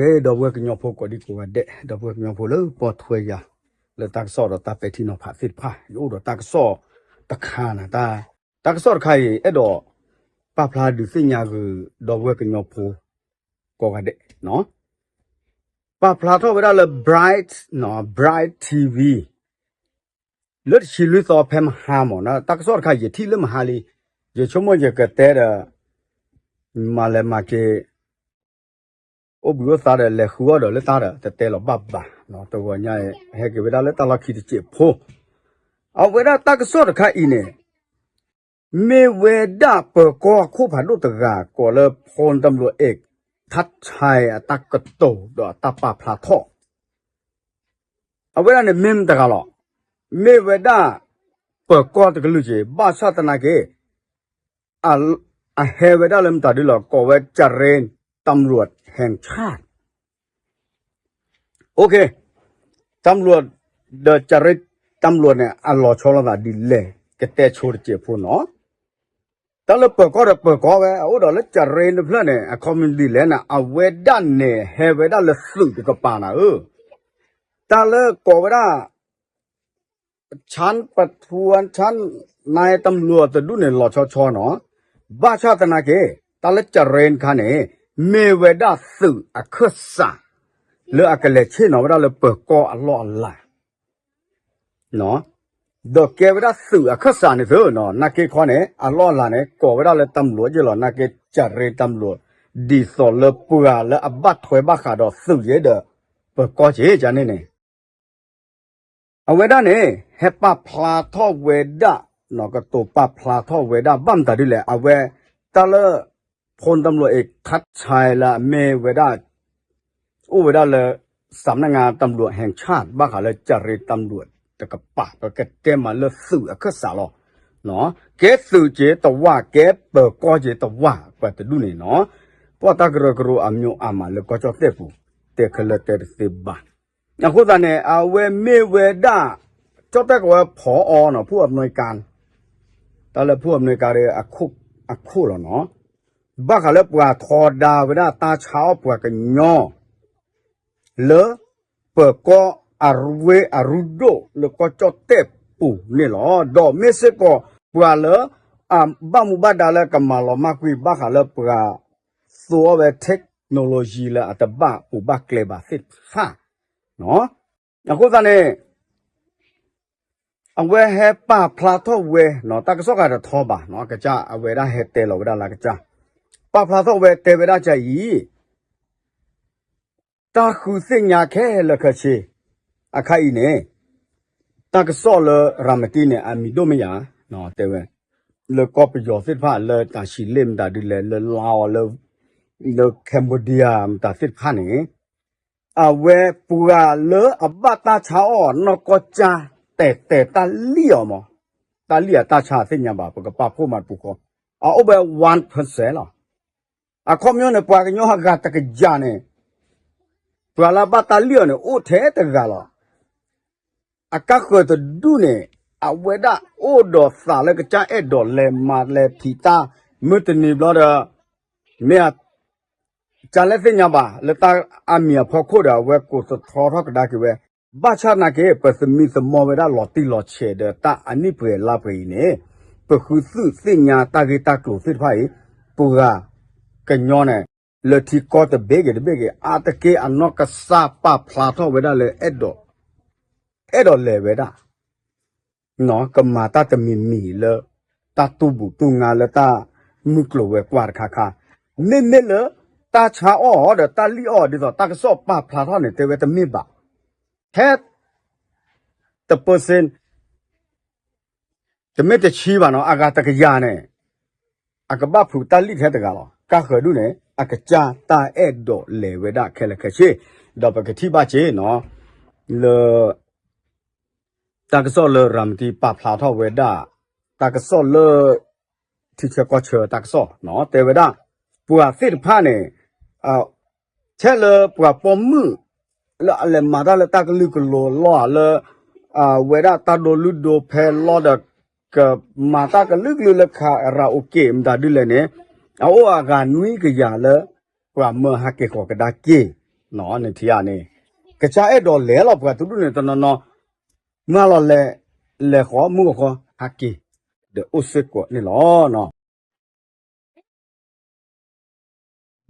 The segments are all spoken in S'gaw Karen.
ကဲ ဒီပုၢ်ဝဲၢ်ကညီဖိကိးဒံကိးဂၤဒဲး, ဒီပုၢ်ဝဲၢ်ကညီဖိလၢပိာ်ထွဲယၤ လၢတၢ်ကစီၣ်ဒီးတၢ်ပဲာ်ထံနီၤဖးသ့ၣ်တဖၣ်, ယအိၣ်ဒီးတၢ်ကစီၣ်တခါန့ၣ်, တၢ်ကစီၣ်တခါအံၤ အဲၣ်ဒိးပာ်ဖျါဒုးသ့ၣ်ညါဂ့ၤ ဒီပုၢ်ဝဲၢ်ကညီဖိကိးဂၤဒဲး, ပာ်ဖျါထီၣ်ဝဲဒၣ်လၢ Bright, Bright TV လၢတဆံလွံၢ်သီဖဲမဟါမး, တၢ်ကစီၣ်တခါ ယထံၣ်လၢမဟါလံ, ယဆိကမိၣ်ယကတဲဒီး မၤလဲၤမၤက့ၤ အိၣ်ဘှံးအိၣ်သါဒီး လဲၤဃုအီၣ်ဒီးလၢတၢ်ဒီး တတဲလီၤဘၣ်ဘၣ်, တဂီၤညါအံၤ ဟဲက့ၤဝဲဒၣ်လၢတၢ်လီၢ်ခံတစဲးဖိ, အဝဲဒၣ်တၢ်ကစီၣ်တခါအံၤန့ၣ် မ့ၢ်ဝဲဒၣ်ပၢၤကီၢ်အခိၣ်ဖးဒိၣ်တဂၤ ကိးလၢ ဖုၣ်တံၣ်ဘျီၣ်အဲး ထၣ်ဆဲး အတၢ်ကတိၤဒီးအတၢ်ပာ်ဖျါထီၣ် အဝဲဒၣ်န့ၣ်မ့ၢ်မတၤတဂၤလီၤ. မ့ၢ်ဝဲဒၣ်ပၢၤကီၢ်တကလုာ်က့ၤ ဘၣ်ဆၣ်သနာ်က့ အဟဲဝဲဒၣ်လၢမတၤဒ်လဲၣ် ကိးဝဲ ကရ့တံလူးဟဲဆၣ် တံလူး ဒီးကရ့တံလူးန့ၣ် အလီၤဆီလိာ်သးဒ်လဲၣ် ကတဲဆိတစဲးဖိနီၤ. တၢ်လၢပၢၤကီၢ်ဒီးပၢၤကီၢ်ဝဲ အအိၣ်ဒီးလၢကရ့တဖျၢၣ်န့ၣ် အခီပညီဒ်လဲၣ်န့ၣ် အဝဲဒၣ်န့ၣ် ဟဲဝဲဒၣ်လၢသုးတကပၤနၤဧၢ, တၢ်လၢကိးဝဲဒၣ် ဆၣ်ပထူၣ် ဆၣ်နါတံလူးတဒူၣ်န့ၣ် လီၤဆီဆီနီၤ. ဘၣ်ဆၣ်သနာ်က့ တၢ်လၢကရ့တခါန့ၣ် မ့ၢ်ဝဲဒၣ်သုးအခၢၣ်စး လၢအကလဲၤဆ့ၣ်နီၤဝဲဒၣ်လၢပၢၤကီၢ်အလီၢ်အလၤ ဒီးကဲဝဲဒၣ်သုးအခၢၣ်စးန့ၣ်သ့နီၤ, နာ်က့ခီန့ၣ် အလီၢ်အလၤန့ၣ် ကိးဝဲဒၣ်လၢတံလူးယ့ၢ်လီၤ, နာ်က့ကရ့တံလူး ဒ်သိးလၢပှၤလၢအဘၣ်ထွဲဘၣ်ဃးဒီးသုးယ့ၢ်ဒီး ပၢၤကီၢ်က့ၤကန့ၣ်န့ၣ် အဝဲဒၣ်န့ၣ် ဟဲပာ်ဖျါထီၣ်ဝဲဒၣ်, ကတိၤပာ်ဖျါထီၣ်ဝဲဒၣ် ဘၣ်မတၤဒ်လဲၣ် အဝဲ တၢ်လၢ ဖုၣ်တံၣ်ဘျီၣ်အဲး ထၣ်ဆဲး လၢအမ့ၢ်ဝဲဒၣ် အိၣ်ဝဲဒၣ်လၢ စံးနါတံလူးဟဲဆၣ် ဘၣ်ဃးလၢကရ့တံလူးတကပၤ ပကတဲမးလၢသုးအခၢၣ်စးလီၤ. ကဲသုးက့ၤတဝၢ် ကဲပၢၤကီၢ်က့ၤတဝၢ် ပှၤတဒူၣ်န့ၣ်နီၤ, ပှၤတၢ်ကရၢကရိအမျိုးအါမးလၢကီၢ်ကၠီၣ်တဲၣ်ပူၤ တဲခဲလၢာ်တဲတသ့ဘၣ်. အဃိသတးန့ၣ် အဝဲမ့ၢ်ဝဲဒၣ် ကၠီၣ်တဲၣ်ကဝဲဖီအီၤနီၤ ဖုၣ်အမနွဲကါ, တၢ်လၢဖုၣ်အမနွဲကါဒီး အခိၣ်လီၤနီၤ, ဘၣ်ဃးလၢပှၤထီဒါဝဲဒၣ်တၢ်ဆါအီၣ်ပှၤကညီ လၢ ပၢၤကီၢ်အရူဝ့အရူဒိၣ်လၢကီၢ်ကၠီၣ်တဲၣ်ပူၤန့ၣ်လီၤ. ဒီးမ့ၢ်စ့ၢ်ကီး ပှၤလၢ အဘၣ်မူဘၣ်ဒါလၢကမၤလီၤမၢ်ကွံာ် ဘၣ်ဃးလၢပှၤ သိအီၣ်ဝဲ technology လၢအတဘၣ်ပူၤဘၣ်ကျဲဘၣ်သ့ၣ်တဖၣ် အဃိသတးန့ၣ် အဝဲဟဲပာ်ဖျါထီၣ်ဝဲ တၢ်ကစီၣ်ဂၤတထီဘၣ် အကစၢ်အဝဲဒၣ်ဟဲတဲလီၤဝဲဒၣ်လၢအကစၢ် ပာ်ဖျါထီၣ်ဝဲတဲဝဲဒၣ်ကအံၤ တၢ်ဃုသ့ၣ်ညါခဲလၢာ်ခဲဆ့ အခါအံၤန့ၣ် တၢ်ကစီၣ်လၢရၤမတံန့ၣ် အမံၤဒိၣ်မ့ၢ်ယၤ တဲဝဲ လၢကီၢ်ပယီၤသ့ၣ်တဖၣ် လၢတၢ်ဆံးလ့ၣ်မတၤဒ်လဲၣ် လၢလါအီၤ လၢ Cambodia မတၤသ့ၣ်တဖၣ်န့ၣ် အဝဲပှၤလၢအဘၣ်တၢ်ဆါအီၣ်နီၢ်ကီၢ်ကၠၢ် တဲာ်တဲာ်တၢ်လံၣ်အီၤမး, တၢ်လံၣ်အတၢ်ဆါသ့ၣ်ညါဘၣ် ပကပာ်ဖှိၣ်မးတပူၤဃီ အအိၣ်ဝဲ one percent လီၤ. အခီပညီန့ၣ် ပှၤကညီအဂၤတကယၤန့ၣ် ပှၤလၢအဘၣ်တၢ်လံၣ်အီၤန့ၣ် အိၣ်ထဲတဂၤလီၤ. အကါဃၢၤတဒူၣ်န့ၣ် အဝဲဒၣ်အိၣ်ဒီးသးလၢကစၢ် အဲၣ်ဒိးလဲၤမၤလဲၤဖံးတၢ် မုၢ်တနံၤဘျီဒီး မ့ၢ် ကလဲၣ်သ့ၣ်ညါဘၣ် လၢတၢ်အမံၤအဖီခိၣ်ဒီး အဝဲကိးသထီထီၣ်ကဒါက့ၤဝဲ, ဘၣ်ဆၣ်သနာ်က့ ပသမံသမိးဝဲဒၣ်လီၤတံၢ်လီၤဆဲးဒီးတၢ်အနံၣ်ပှဲၤလါပှဲၤအံၤန့ၣ် ပဃုသုးသ့ၣ်ညါတၢ်ဂ့ၢ်တၢ်ကျိၤသ့ၣ်တဖၣ်အံၤ ပှၤကညီန့ၣ် လၢထံကီၢ်တဘ့ၣ်ဂ့ၤတဘ့ၣ်ဂ့ၤ အါတက့ၢ်အနီၢ်ကစၢ်ပာ်ဖျါထီၣ်ဝဲဒၣ်လၢ အဲၣ်ဒိးလဲၤဝဲဒၣ် ကမၤတၢ်တမံၤမံၤလၢ တၢ်တူၢ်ဘူၣ်တူၢ်ငါလၢတၢ်မုၢ်ကျိၤဝဲၤကွာ်တခါခါ, မ့မ့ၢ်လၢ တၢ်ဆါအီၣ်ဒီးတၢ်လံၣ်အီၣ်ဒ်သိးတၢ်ကစီၣ်ပာ်ဖျါထီၣ်န့ၣ် တဲဝဲတမ့ၢ်ဘၣ်, ထဲ တပၢၢ်စ့ၣ် တမ့ၢ်တဆံဘၣ်နီၤ အဂၤတကယၤန့ၣ် အကဘၣ်ဖုးတၢ်လံၣ်ထဲတဂၤလီၤ. ကါဃၢၤဒူၣ်န့ၣ် အကစၢ်တၢ်အဲၣ်ဒိးလဲၤဝဲဒၣ်ခဲလၢာ်ခဲဆ့, ဒီးပကထံၣ်ဘၣ်စ့ၢ်နီၤ လၢ တၢ်ကစီၣ်လၢရၤမတံပာ်ဖျါထီၣ်ဝဲဒၣ် တၢ်ကစီၣ်လၢ ထံဆၢကီၢ်ဆၢတၢ်ကစီၣ် တဲဝဲဒၣ် ပှၤသ့ၣ်တဖၣ်န့ၣ် ထဲလၢပှၤပိာ်မုၣ် လၢအလဲၤမၤတၢ်လၢတၢ်ကလုာ်ကလိၤလီၢ်လၢ ဝဲဒၣ်တၢ်ဒိလုၢ်ဒိဖဲလီၤဒီး ကမၤတၢ်ကလုာ်ကလုာ်လၢ karaoke မတၤဒ်လဲၣ်န့ၣ် အအိၣ်အဂၤနွံကယၤလၢ ပှၤမၢဟးက့ၤဃီၤကဒါက့ၤ နထံၣ်ဧါန့ၣ်, ကစၢ်အဲၣ်ဒိးလဲၤလီၤပှၤတဒူၣ်န့ၣ်တနီၤနီၤ, မၢလီၤလဲၤ, လဲၤဃီမုၢ်ဂီၤဃီဟးက့ၤ, ဒီးအိၣ်စ့ၢ်ကီးန့ၣ်လီၤ.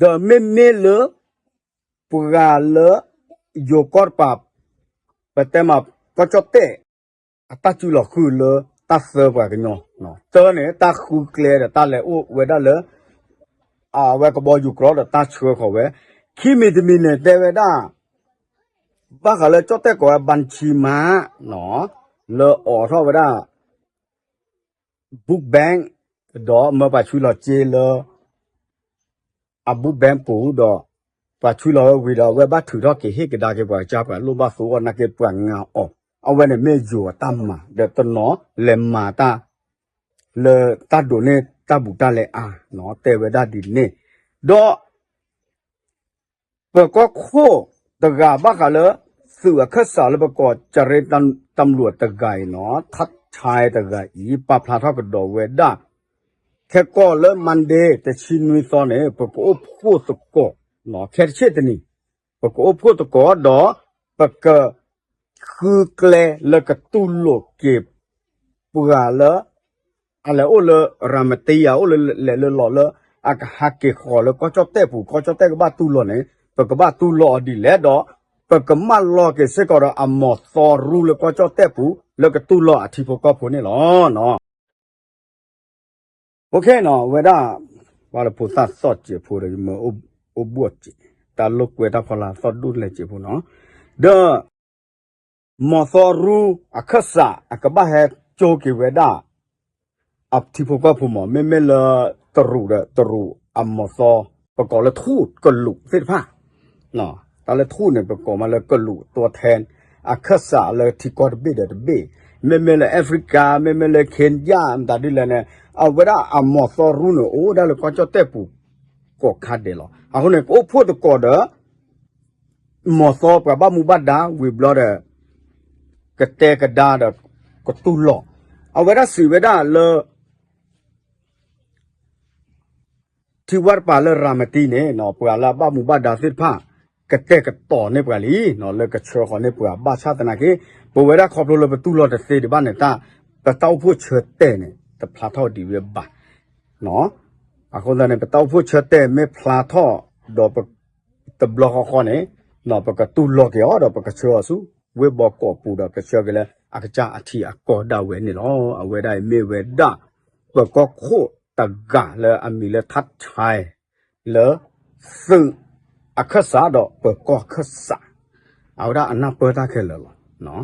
ဒီးမ့မ့ၢ်လၢ ပှၤလၢ ယိၤကီၢ်တပၤ, ပတဲမး ကီၢ်ကၠီၣ်တဲၣ် အတၢ်စုလီၤဃုာ်လၢတၢ်သၢပှၤကညီ, တၢန့ၣ် တၢ်ဃုကျဲဒီးတၢ်လဲၤအိၣ်ဝဲဒၣ်လၢ အဝဲကဘီယူၤကြီဒီးတၢ်ဆှၢဃီၤဝဲ, ခံမံၤတမံၤန့ၣ်တဲဝဲဒၣ် ဘၣ်ဃးလၢကၠီၣ်တဲၣ်ကိးဝဲ ဘၣ်ဆံမး လၢအိးထီၣ်ဝဲဒၣ် book bank ဒီးမၢပှၤဆှၢလီၤစ့လၢ အ book bank ပူၤဒီး ပှၤဆှၢလီၤဝဲဝံၤဒီး အဝဲဘၣ်ထုးထီၣ်က့ၤဟ့ၣ်ကဒါက့ၤပှၤကစၢ် ပှၤလိၣ်ဘၣ်သိအီၤနာ်က့ ပှၤငါအီၤ, အဝဲန့ၣ်မ့ၢ်ယိၤအတၢ်မၤ ဒီးတနီၤလဲၤမၤတၢ် လၢတၢ်ဒိးန့ၢ်တၢ်ဘူးတၢ်လဲအါ, တဲဝဲဒၣ်ဒ်န့ၣ်, ဒီး ပၢၤကီၢ်ခိၣ်တဂၤဘၣ်ဃးလၢ သုးအခၢၣ်စးလၢပကိး ကရ့တၢ်မလူးတဂၤအံၤနီၤ ထးဆဲတဂၤအံၤ ပာ်ဖျါထီၣ်ကဒီးဝဲဒၣ် ခဲကိာ်လၢ Monday တဆံနွံသီန့ၣ် ပကအိၣ်ဖှိၣ်သကိး, ခဲတဆ့ၣ်တနံၤ ပကအိၣ်ဖှိၣ်သကိးဒီး ပက ဃုကျဲလၢကတူၢ်လိာ်က့ၤ ပှၤလၢ အလဲၤအိၣ်လၢ ရၤမတံ အအိၣ်လၢလဲၤလၢလီၤလၢ အကဟးက့ၤဃီၤလၢကီၢ်ကၠီၣ်တဲၣ်ပူၤ ကီၢ်ကၠီၣ်တဲၣ်ကဘၣ်တူၢ်လိာ်န့ၣ် ပကဘၣ်တူၢ်လိာ်အီၤဒ်လဲၣ်ဒီး ပကမၢလီၤက့ၤစ့ၢ်ကီးဒီးအမီၤသီရူလၢကီၢ်ကၠီၣ်တဲၣ်ပူၤ လၢကတူၢ်လိာ်အထံဖိကီၢ်ဖိန့ၣ်လီၤ. အဝဲဒၣ် ပှၤလၢဖိသၣ်သီၣ်စဲးဖိဒီး ယမၢအိၣ်ဘှီၣ်စဲး တၢ်လိာ်ကွဲတၢ်ဖီလာ်သီၣ်ဒိၣ်လဲစဲးဖိနီၤ, ဒီး မီၤသီရူအခၢၣ်စး အကဘၣ်ဟဲကၠိက့ၤဝဲဒၣ် အထံဖိကီၢ်ဖိမး မ့မ့ၢ်လၢတရူးဒီးတရူးအမီၤသီ ပကိးလၢထူၣ်ကလူးသ့ၣ်တဖၣ်, တၢ်လၢထူၣ်န့ၣ် ပကိးမးလၢကလူး ตัวแทน အခၢၣ်စးလၢထံကီၢ်တဘ့ၣ်ဒီးတဘ့ၣ်, မ့မ့ၢ်လၢ Africa မ့မ့ၢ်လၢ Kenya မတၤဒ်လဲၣ်န့ၣ် အဝဲဒၣ်အမီၤသီရူန့ၣ် အိၣ်ဝဲဒၣ်လၢကီၢ်ကၠီၣ်တဲၣ်ပူၤ ကိးခါဒဲးလီၤ. အဃိန့ၣ် ကအိၣ်ဖှိၣ်သကိးဒီး မီၤသီပှၤဘၣ်မူဘၣ်ဒါဝံၤဘျီဒီး ကတဲာ်ကဒါဒီး ကတူၢ်လိာ်, အဝဲဒၣ်စံးဝဲဒၣ်လၢ ထံဝၢ်တပၤလၢရၤမတံန့ၣ် ပှၤလၢအဘၣ်မူဘၣ်ဒါသ့ၣ်တဖၣ် ကတဲာ်ကတီၤန့ၢ်ပှၤလံ လၢကဆှၢဃီၤန့ၢ်ပှၤ ဘၣ်ဆၣ်သနာ်က့ ပဝဲဒၣ်ခီဖျိလၢပတူၢ်လိာ်တသ့ဒံးဘၣ်န့ၣ် တၢ် ပတၢ်အိၣ်ဖှိၣ်ဆၢတဲာ်န့ၣ် တဖျါထီၣ်ဒံးဝဲဘၣ် အဃိသတးန့ၣ် ပတၢ်အိၣ်ဖှိၣ်ဆၢတဲာ်မ့ၢ်ဖျါထီၣ်ဒီး တဘျီဃီဃီန့ၣ် ပကတူၢ်လိာ်က့ၤအီၤဒီး ပကဆှၢအီၤဆူ ဝ့ၢ်ဘီကီးပူၤဒီး ကဆှၢက့ၤလၢအကစၢ်အထံအကီၢ်ဒၣ်ဝဲန့ၣ်လီၤ. အဝဲဒၣ်အံၤမ့ၢ်ဝဲဒၣ် ပၢၤကီၢ်ခိၣ်တဂၤလၢအမံၤလၢထးဆဲ လၢ သုးအခၢၣ်စးဒီးပၢၤကီၢ်ခၢၣ်စး, အဝဲဒၣ်အနၢ်ပၢၢ်တၢ်ခဲလၢာ်လီၤ.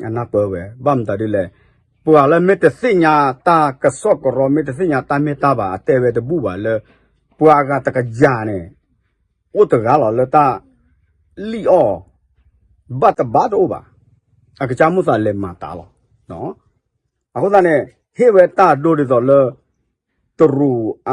အနၢ်ပၢၢ်ဝဲ ဘၣ်မတၤဒ်လဲၣ်, ပှၤလၢမ့ၢ်တသ့ၣ်ညါတၢ်ကစီၣ်ကရီ မ့ၢ်တသ့ၣ်ညါတၢ်မ့ၢ်တၢ်ဘၣ် အတဲဝဲတဘူၣ်ဘၣ်လၢ ပှၤအဂၤတကယၤန့ၣ် အိၣ်တဂၤလီၤလၢတၢ်လံၣ်အီၣ် ဘၣ်တဘၣ်တအိၣ်ဘၣ်, အကစၢ်မုၢ်သးလဲၤမၤတၢ်လီၤ. အဃိသတးန့ၣ် ဟ့ၣ်ဝဲတၢ်ဒိဒ်သိးလၢ တရူးအ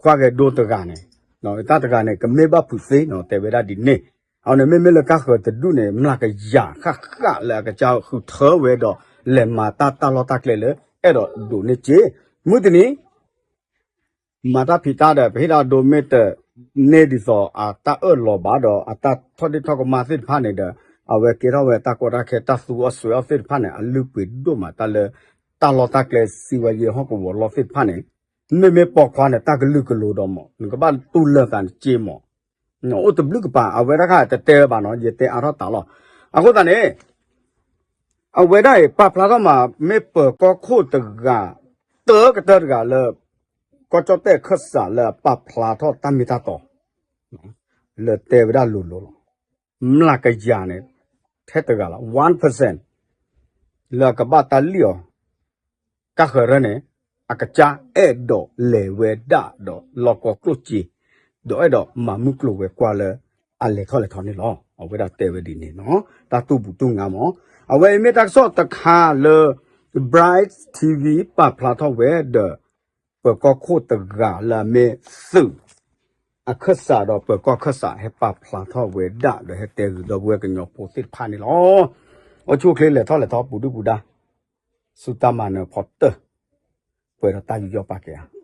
ခွါဂဲၤဒိတဂၤန့ၣ်, တၢ်တဂၤန့ၣ် ကမ့ၢ်ဘၣ်ဖုးသ့နီၤ တဲဝဲဒၣ်ဒ်န့ၣ်, အဝဲန့ၣ်မ့မ့ၢ်လၢကါဃၢၤတဒူၣ်န့ၣ် မျးကယၤဃၣ်ဃၣ်လၢအကစၢ်ဃုထၢဝဲဒီး လဲၤမၤတၢ်တၢ်လီၢ်တၢ်ကျဲလၢ အဲၣ်ဒိးဒိးန့ၢ်စ့, မုၢ်တနံၤ မၤတၢ်ဖံးတၢ်ဒီး ပဟ့ၣ်တၢ်ဒိမ့ၢ်တန့ၢ်ဒ်သိး အတၢ်အၢၣ်လီၤဘၣ်ဒီး အတၢ်ထီၣ်ဒ့ၣ်ထီၣ်ကမၣ်သ့ၣ်တဖၣ်န့ၣ်ဒီး အဝဲကဲထီၣ်ဝဲတၢ်ကီတၢ်ခဲ တၢ်သူအီၣ်စွဲအီၣ်သ့ၣ်တဖၣ်န့ၣ် အလုၢ်ပှ့ၤဒိၣ်မးတၢ်လၢ တၢ်လီၢ်တၢ်ကျဲ စံးဝဲယဲၢ်ဟီၣ်ကဝီၤလီၢ်သ့ၣ်တဖၣ်န့ၣ်, မ့မ့ၢ်ပိာ်ခွါန့ၣ် တၢ်ကလုာ်ကလိၤဒီးမး နကဘၣ်တူၢ်လၢာ်သးန့ၣ်စ့မး အိၣ်တဘျုးကပၤ အဝဲဒၣ်ခါတတဲဘၣ်နီၤ ယတဲအါထီၣ်တၢ်လီၤ. အဃိသတးန့ၣ် အဝဲဒၣ်အံၤ ပာ်ဖျါထီၣ်မး မ့ၢ်ပၢၤကီၢ်ခိၣ်တဂၤ တၢကတၢၢ်တဂၤလၢ ကီၢ်ကၠီၣ်တဲၣ်ခၢၣ်စးလၢအပာ်ဖျါထီၣ်တၢ်မ့ၢ်တၢ်တီ လၢတဲဝဲဒၣ်လိၤလိၤလီၤ. မျးကယၤန့ၣ် ထဲတဂၤလီၤ one percent လၢအကဘၣ်တၢ်လံၣ်အီၤ ကါဃၢၤရၢန့ၣ် အကစၢ်အဲၣ်ဒိးလဲၤဝဲဒၣ်ဒီးလီၢ်ကီၢ်ကျိၣ်စ့, ဒီးအဲၣ်ဒိးမၤမုၢ်ကျိၤဝဲၤကွာ်လၢ အလဲၤထီၣ်လဲၤထီန့ၣ်လီၤ. အဝဲဒၣ်တဲဝဲဒ်န့ၣ်နီၤ, တၢ်တူၢ်ဘူးတူၢ်ငါမး. အဝဲအံၤမ့ၢ်တၢ်ကစီၣ်တခါလၢ Bright TV ပာ်ဖျါထီၣ်ဝဲဒီး ပၢၤကီၢ်ခိၣ်တဂၤလၢအမ့ၢ်သုး အခၢၣ်စးဒီးပၢၤကီၢ်ခၢၣ်စး ဟဲပာ်ဖျါထီၣ်ဝဲဒၣ်ဒီးဟဲတဲဂ့ၤဒီပုၢ်ဝဲၢ်ကညီဖိသ့ၣ်တဖၣ်န့ၣ်လီၤ. အိၣ်ဆူၣ်အိၣ်ချ့လဲၤထီၣ်လဲၤထီပူၤဒုၣ်ပူၤဒါ, ဆူတၢ်မၤနၢၤဖီတၢၢ်, ပှဲၤဒီးတၢ်ယူးယီၣ်ပာ်ကဲဧါ.